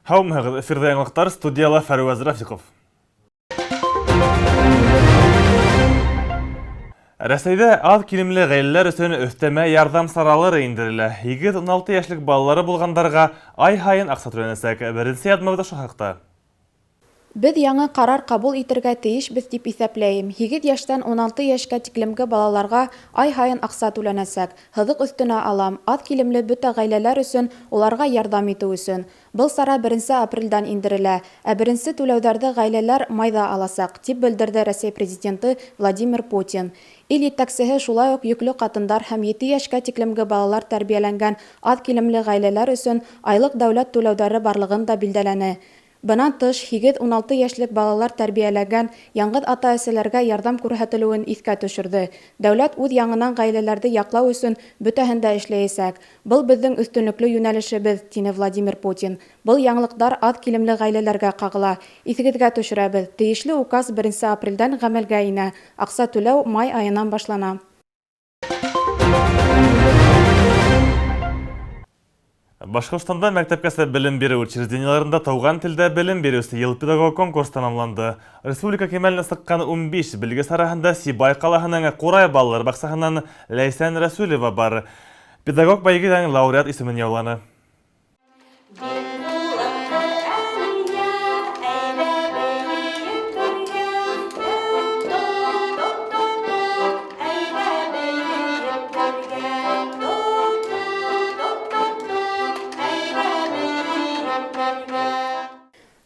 Һаумыһығыҙ, эфирҙа яңылыҡтар, студияла Фәрүәз Рафиҡов. Рәсәйҙә аҙ килемле ғаиләләр өсөн өҫтәмә ярҙам саралары индерелә. 8-16 йәшлек балалары булғандарға ай һайын аҡса түләнәсәк. Беренсе яҙмабыҙ ошо хаҡта. Беҙ яңы ҡарар ҡабул итергә тейешбеҙ тип иҫәпләйем. Һигеҙ йәштән 16 йәшкә тиклемге балаларға ай һайын аҡса түләнәсәк. Һыҙыҡ өҫтөнә алам, аҙ килемле бөтә ғаиләләр өсөн, уларға ярҙам итеү өсөн. Был сара беренсе апрелдән индерелә, ә беренсе түләүҙәрҙе ғаиләләр майҙа аласаҡ, тип белдерҙе Рәсәй Президенты Владимир Путин. Ил етәксеһе шулай уҡ йөклө ҡатындар һәм ете йәшкә тиклемге балалар тәрбиәләнгән аҙ килемле ғаиләләр өсөн айлыҡ дәүләт түләүҙәре барлығын да билдәләне. Бынан тыш, 8-16 йәшлек балалар тәрбиәләгән яңғыҙ ата-әсәләргә ярҙам күрһәтелеүен иҫкә төшөрҙө. Дәүләт үҙ яңынан ғаиләләрҙе яҡлау өсөн бөтәһен дә эшләйәсәк. Был беҙҙең өҫтөнлөклө йүнәлешебеҙ, тине Владимир Путин. Был яңылыҡтар аҙ килемле ғаиләләргә ҡағыла. Иҫегеҙгә төшөрәбеҙ, тейешле указ беренсе апрелдән ғәмәлгә инә. Аҡса түләү май айынан башлана. Башҡортостанда мәктәпкәсә белем биреү учреждениеларында тыуған телдә белем биреүсе йыл педагог конкурс тамамланды. Республика кимәленә сыҡҡан 15 белгес араһында Сибай ҡалаһының Ҡурай балалар баҡсаһынан Ләйсән Рәсүлева бар. Педагог бәйгедән лауреат исемен яуланы.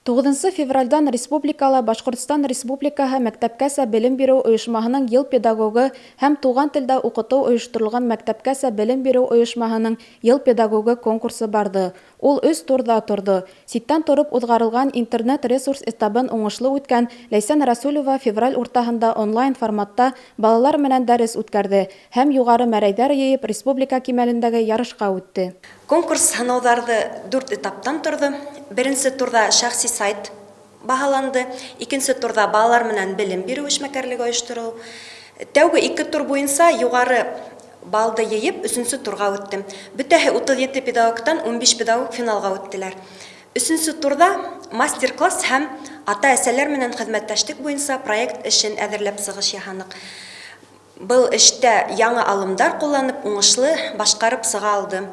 Туғыҙынсы февралдән республикала Башҡортостан Республикаһы мәктәпкәсә белем биреү ойошмаһының йыл педагогы һәм туған телдә уҡытыу ойошторолған мәктәпкәсә белем биреү ойошмаһының йыл педагогы конкурсы барҙы. Ул өс турҙа торҙо. Ситтән тороп уҙғарылған интернет-ресурс этабын уңышлы үткән Ләйсән Рәсүлова февраль уртаһында онлайн форматта балалар менән дәрес үткәрҙе һәм юғары мәрәйҙәр йыйып республика кимәлендәге ярышҡа үтте. Конкурс һынауҙарҙы дүрт этаптан торҙо. Беренсе турҙа шәхси сайт баһаланды, икенсе турҙа балалар менән белем биреү эшмәкәрлеге ойоштороу. Тәүге ике тур буйынса юғары балды йыйып, өсөнсө турға үттем. Бөтәһе 37 педагогтан 15 педагог финалға үттеләр. Өсөнсө турҙа мастер-класс һәм ата-әсәләр менән хеҙмәттәшлек буйынса проект эшен әҙерләп сығыш яһаныҡ. Был эштә яңы алымдар ҡулланып, уңышлы башҡарып сыға алдым.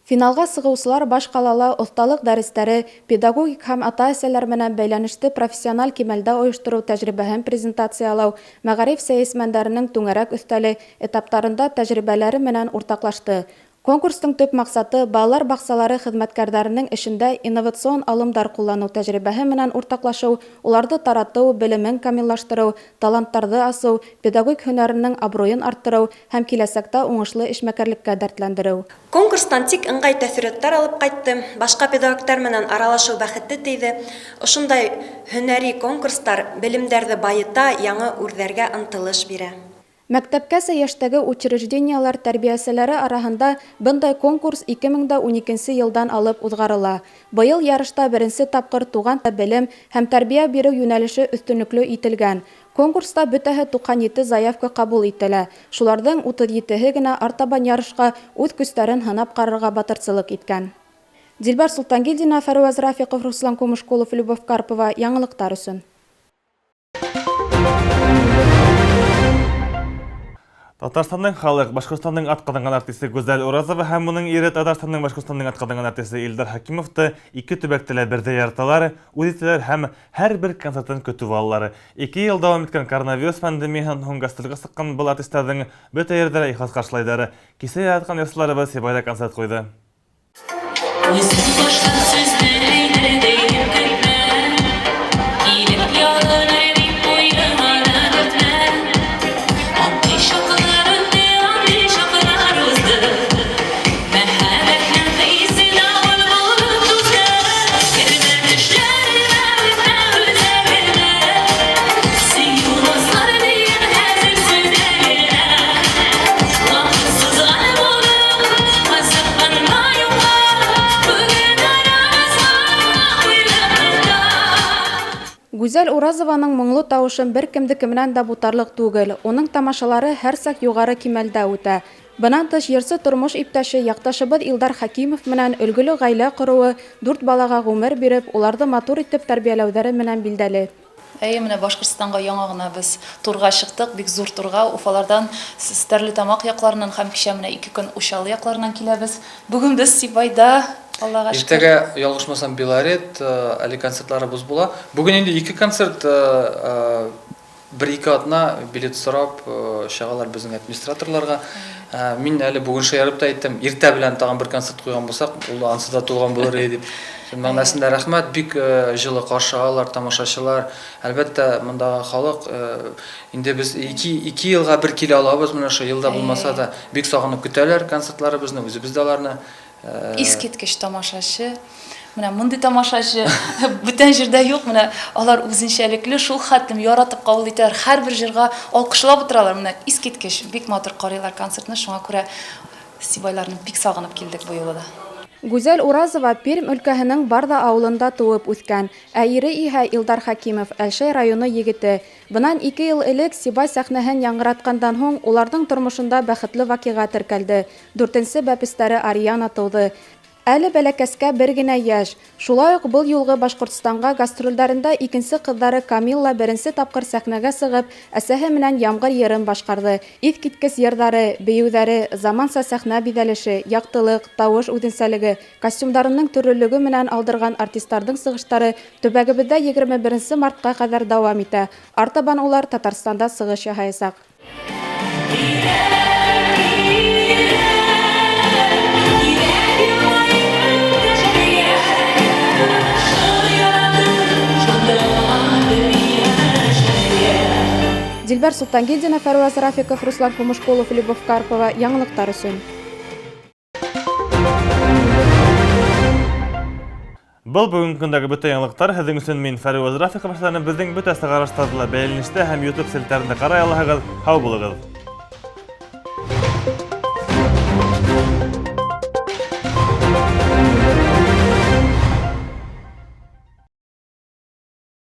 Финалға сығыусылар баш ҡалала оҫталыҡ дәрестәре, педагогик һәм ата-әсәләр менән бәйләнеште профессиональ кимәлдә ойоштороу тәжрибәһен презентациялау, мәғариф сәйәсмәндәренең түңәрәк өҫтәле этаптарында тәжрибәләре менән уртаҡлашты. Конкурстың төп маҡсаты балалар баҡсалары хеҙмәткәрҙәренең эшендә инновацион алымдар ҡулланыу тәжрибәһе менән уртаҡлашыу, уларҙы таратыу, белемен камиллаштырыу, таланттарҙы асыу, педагогик һөнәренең абруйын арттырыу һәм киләсәктә уңышлы эшмәкәрлеккә дәртләндереү. Конкурстан тик ыңғай тәьҫораттар алып ҡайттым. Башҡа педагогтар менән аралашыу бәхете тейҙе. Ошондай һөнәри конкурстар белемдәрҙе байыта, яңы үрҙәргә ынтылыш бирә. Мәктәпкәсә йәштәге учреждениелар тәрбиәселәре араһында бындай конкурс 2012 йылдан алып уҙғарыла. Быйыл ярышта беренсе тапҡыр туған белем һәм тәрбиә биреү йүнәлеше өҫтөнлөклө ителгән. Конкурста бөтәһе 97 заявка ҡабул ителә. Шуларҙың 37-һе генә артабан ярышҡа үҙ көстәрен һынап ҡарарға батырсылыҡ иткән. Дилбәр Солтангилдина, Фәрүәз Рафиҡов, Руслан Кумышкулов, Любовь Карпова. Яңылыҡтар өсөн. Татарстандың халыҡ, Башҡортостандың атҡаҙанған артисы Гүзәл Уразова һәм уның ире Татарстандың Башҡортостандың атҡаҙанған артисы Илдар Хәкимовты ике төбәктә лә берҙәй яраталар, үҙ итәләр һәм һәр бер концертын көтөп алалар. 2 йыл дауам иткән коронавирус пандемияһынан һуң гастролгә сыҡҡан был артистарҙың бөтә ерҙә лә ихлас ҡаршылайҙар. Кисә яратҡан йырсыларыбыҙ Сибайҙа концерт ҡуйҙы. Гүзәл Уразованың моңло тауышын бер кемдеке менән дә бутарлыҡ түгел. Уның тамашалары һәр саҡ юғары кимәлдә үтә. Бынан тыш, йырсы тормош иптәше, яҡташыбыҙ Илдар Хәкимов менән өлгөлө ғаилә ҡороуы, дүрт балаға ғүмер биреп, уларҙы матур итеп тәрбиәләүҙәре менән билдәле. Әйе, менә Башкортстанга яңа гына без турга чыктык, бик зур турга, Уфалардан, Стәрлетамак якларыннан һәм кичә менә ике көн Учалы якларыннан киләбез. Бүген без Сибайда, Аллага шөкер. Иртәгә, ялгышмасам, Белорет, әле концертларыбыз була. Бүген инде ике концерт, Бер-ике атна билет сорап чыгалар безнең администраторларга. Мин әле бүген шаярып та әйттем, иртә белән тагын бер концерт куйган булсак, ул ансы да тулган булыр иде дип. Чын мәгънәсендә рәхмәт, бик җылы каршы алалар тамашачылар. Әлбәттә, мондагы халык инде без ике, ике елга бер килә алабыз, менә шул елда булмаса да, бик сагынып көтәләр концертларыбызны, үзебез дә аларны. Искиткеч тамашачы. Менә мондый тамашачы бүтән җирдә юк. Менә алар үзенчәлекле, шул хәтлем яратып кабул итәләр. Һәрбер җырга алкышлап утыралар. Менә искиткеч, бик матур карыйлар концертны. Шуңа күрә Сибайларны бик сагынып килдек бу юлы да. Гүзәл Уразова Пермь өлкәһенең Барда авылында туып үскән. Ә ире иһә Илдар Хәкимов, Әлшәй районы егете. Бынан ике ел элек Сибай сәхнәһен яңгыраткандан һуң уларның тормышында бәхетле вакыйга теркәлде. Дүртенче бәпестәре Ариана туды. Әле бәләкәскә бер генә яшь. Шулай ук был юлгы Башкортстанга гастрольдәрендә икенче кызлары Камилла беренче тапкыр сәхнәгә сыгып, әсәһе менән Ямгыр йырын башкарды. Иҫкиткес йырҙары, бейеүҙәре, заманса сәхнә биҙәлеше, яҡтылыҡ, тауыш үҙенсәлеге, костюмдарының төрлөлөгө менән алдырған артистарҙың сығыштары төбәгебеҙҙә 21 мартҡа ҡәҙәр дауам итә. Артабан улар Татарстанда сығыш яһаясаҡ. Дилбәр Солтангилдина, Фәрүаз Рафиков, Руслан Кумышкулов, Любовь Карпова. Яңалыҡтар өсөн. Был бөгөнгө көндәге бөтә яңалыҡтар. Һеҙҙең өсөн мин Фәрүаз Рафиков эшләнем. Беҙҙең бөтә сығарыштарҙы ла бәйләнештә һәм YouTube селтәрендә ҡарай алаһығыҙ. Һау булығыҙ.